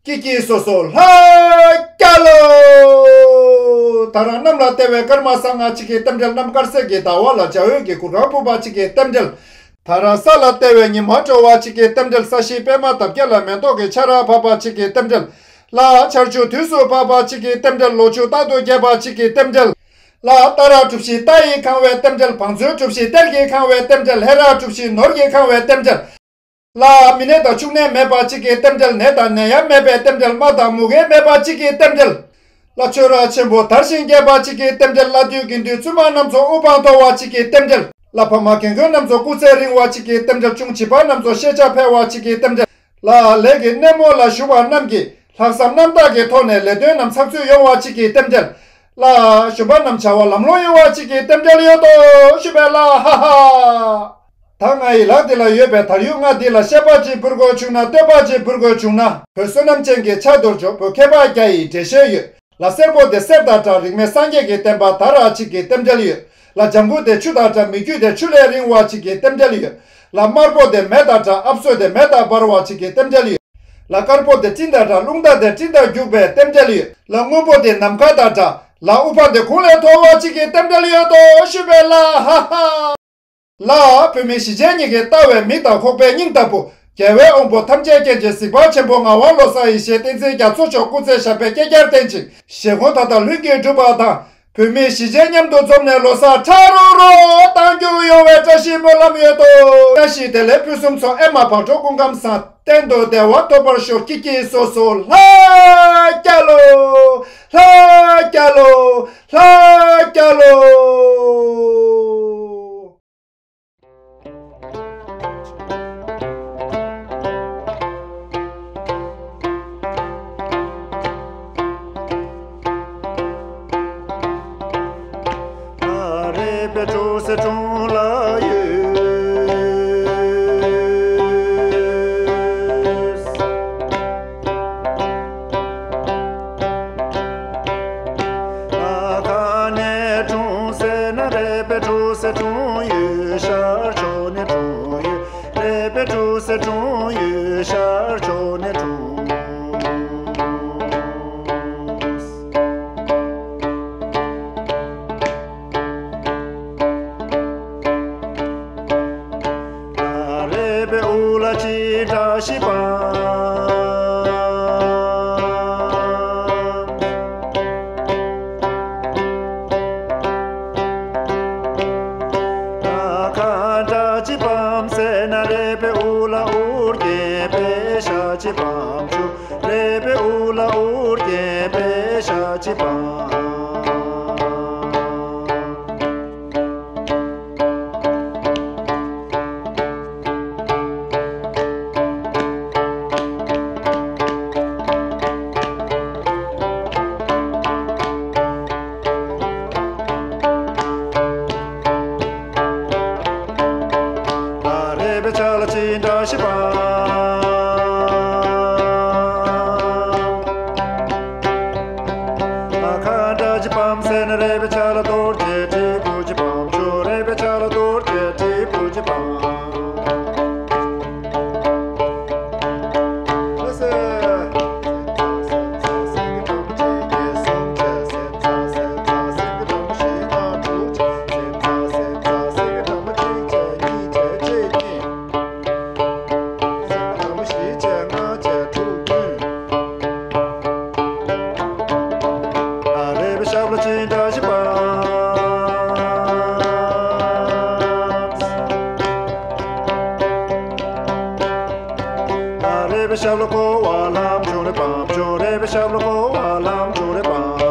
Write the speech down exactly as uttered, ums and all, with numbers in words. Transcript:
ཀྱི་ཀྱི་སོ་སོ་ལྷ་རྒྱལ་ལོ། ད་རང་གནམ་ལ་བལྟ་བའི་སྐར་མ་སང་ང་གཅིག་གི་རྟེན་འབྲེལ། གནམ་དཀར་གསལ་གྱི་ཟླ་བ་ལ་འཇའ་འོད་ཀྱི་གུར་ཁང་ཕུབ་པ་གཅིག་གི་རྟེན་འབྲེལ། ད་རང་ས་ལ་བལྟ་བའི་ཉི་མ་དྲོ་བ་གཅིག་གི་རྟེན་འབྲེལ། ས་གཞིའི་པད་མ་འདབ་བརྒྱད་ལ་མེ་ཏོག་གི་ཆར་པ་བབས་པ་གཅིག་གི་རྟེན་འབྲེལ། ལ་ཆར་ཆུ་དུས་སུ་བབས་པ་གཅིག་གི་རྟེན་འབྲེལ། ལོ་ཕྱུགས་རྟག་ཏུ་རྒྱས་པ་གཅིག་གི་རྟེན་འབྲེལ། ལ་ཏཱ་ར་གྲུ་བཞི་རྟ་ཡིས་གང་བའི་རྟེན་འབྲེལ། བང་མཛོད་གྲུ་བཞི་གཏེར་གྱིས་གང་བའི་རྟེན་འབྲེལ། ཧེ་ར་གྲུ་བཞི་ནོར་གྱིས་གང་བའི་རྟེན་འབྲེལ། ལ་མི་ནད་དང་ཕྱུགས་ནད་མེད་པ་གཅིག་གི་རྟེན་འབྲེལ། ནད་དང་ནད་ཡམས་མེད་པའི་རྟེན་འབྲེལ། རྨ་དང་མུ་གེ་མེད་པ་གཅིག་གི་རྟེན་འབྲེལ། ལ་ཆོས་ར་ཆེན་པོ་དར་ཞིང་རྒྱས་པ་གཅིག་གི་རྟེན་འབྲེལ། ལ་དུས་དགེ་འདུན་བཙུན་མ་རྣམས་ཚོ་དབུ་འཕང་མཐོ་བ་གཅིག་གི་རྟེན་འབྲེལ། ལ་ཕ་མ་རྒན་རྒོན་རྣམས་ཚོ་སྐུ་ཚེ་རིང་བ་གཅིག་གི་རྟེན་འབྲེལ། ཅུང་བྱིས་པ་རྣམས་ཚོ་ཤེས་བྱ་འཕེལ་བ་གཅིག་གི་རྟེན་འབྲེལ། ལ་ལས་ཀྱི་སྣེ་མོ་ལ་ཞུགས་པ་རྣམས་ཀྱིས་ལྷག་བསམ་རྣམ་དག་གི་ཐོག་ནས་ལས་དོན་རྣམས་ཚགས་ཚུད་ཡོང་བ་གཅིག་གི་རྟེན་འབྲེལ། ལ་གཞོན་པ་རྣམས་བྱ་བ་ལམ་ལྷོང་ཡོང་བ་གཅིག་གི་རྟེན་འབྲེལ་ཡོད་དོ་ཞུ་བས་ལ་ཧ་ཧ། ད་ང་ཡི་ལག་འདི་ལ་ཡོད་པའི་དར་ཡུག་ལྔ་འདི་ལ་བཤད་པ་ཅིག་འབུལ་དགོས་བྱུང་ན། བསྟོད་པ་ཅིག་འབུལ་དགོས་བྱུང་ན། བོད་བསོད་ནམས་ཅན་གྱི་ཕྱག་རྡོར་མཆོག་བོད་མཁས་པ་བརྒྱ་ཡི་འགྲེལ་བཤད་ཡོད། ལ་སེར་པོ་དེ་གསེར་དང་འདྲ། རིག་མེད་སངས་རྒྱས་ཀྱི་བསྟན་པ་དར་ར་གཅིག་གི་རྟེན་འབྲེལ་ཡོད། ལ་ལྗང་གུ་དེ་ཆུ་དང་འདྲ། མི་རྒྱུད་དེ་ཆུ་ལས་རིང་བ་གཅིག་གི་རྟེན་འབྲེལ་ཡོད། ལ་དམར་པོ་དེ་མེ་དང་འདྲ། ཨབ་སོ་དེ་མེ་དང་འབར་བ་གཅིག་གི་རྟེན་འབྲེལ་ཡོད། ལ་དཀར་པོ་དེ་སྤྲིན་དང་འདྲ། རླུང་རྟ་དེ་སྤྲིན་དང་རྒྱུག་པའི་རྟེན་འབྲེལ་ཡོད། ལ་སྔོན་པོ་དེ་ནམ་མཁའ་དང་འདྲ། ལ་དབུ་འཕང་དེ་གུང་ལས་མཐོ་བ་གཅིག་གི་རྟེན་འབྲེལ་ཡོད་དོ་ཞུས་པས་ལ་ཧ་ཧ། ལ་བོད་མི་གཞིས་བྱེས་གཉིས་ཀྱིས་ལྟ་བའི་མིག་དང་ཁོག་པའི་སྙིང་ལྟ་བུ། རྒྱལ་བའི་དབང་པོ་ཐམས་ཅད་མཁྱེན་ཅིང་གཟིགས་པ་ཆེན་པོ་ངག་དབང་བློ་བཟང་ཡེ་ཤེས་བསྟན་འཛིན་རྒྱ་མཚོ་མཆོག་སྐུ་ཚེ་ཞབས་པད་བསྐལ་བརྒྱར་བརྟན་ཅིང་། བཞེད་དགོངས་མཐའ་དག་ལྷུན་གྱིས་གྲུབ་པ་དང་། བོད་མི་གཞིས་བྱེས་མཉམ་དུ་འཛོམས་ནས་ལོ་གསར་ཁྲ་རོ་རོ་གཏང་རྒྱུ་ཡོང་བའི་བཀྲ་ཤིས་སྨོན་ལམ་ཡོད་དོ། བཀྲ་ཤིས་བདེ་ལེགས་ཕུན་སུམ་ཚོགས། ཨེ་མ་བག་དྲོ་སྐུ་ཁམས་བཟང་། གཏན་དུ་བདེ་བ་ཐོབ་པར་ཤོག་ཀྱི་ཀྱི་སོ་སོ་ལྷ་རྒྱལ་ལོ། ལྷ་རྒྱལ་ལོ། ལྷ་རྒྱལ་ལོ། ལ་རས་པའི་གྲོང་གསེབ་གྲོང་ལ་ཡོད། ལ་ཁ་ནས་གྲོང་གསེབ་ན་རས་པའི་གྲོང་གསེབ་གྲོང་ཡོད། ཤར་ཕྱོགས་ནས་གྲོང་ཡོད། རས་པའི་གྲོང་གསེབ་གྲོང་ཡོད། ཤར་ཕྱོགས་ནས་གྲོང་ལ་རས་པའི་དབུ་ལ་ཅི་འདྲ་ཞིག་སྤང་། ལ་ཁ་འདྲ་ཅིག་སྤང་ཟེར་ན། རས་པའི་དབུ་ལ་དབུ་རྒྱན་པའི་ཞྭ་ཅིག་སྤང་བྱུང་། རས་པའི་དབུ་ལ་དབུ་རྒྱན་པའི་ཞྭ་ཅིག་སྤང་། ལ་རས་པའི་ཕྱག་ལ་ཅི་འདྲ་ཞིག་སྤང་། ལ་ཁ་འདྲ་ཅིག་སྤང་ཟེར་ན། རས་པའི་ཕྱག་ལ་རྡོ་རྗེ་དྲིལ་བུ་ཅིག་སྤང་བྱུང་། རས་པའི་ཕྱག་ལ་རྡོ་རྗེ་དྲིལ་བུ་ཅིག་སྤང་། ལ་རས་པའི་ཞབས་ལ་ཅི་འདྲ་ཞིག་སྤང་། ལ་རས་པའི་ཞབས་ལ་འཁོར་བ་ལམ་བྱུང་རེ་སྤང་བྱུང་། རས་པའི་ཞབས་ལ་འཁོར་བ་ལམ་བྱུང་རེ་སྤང་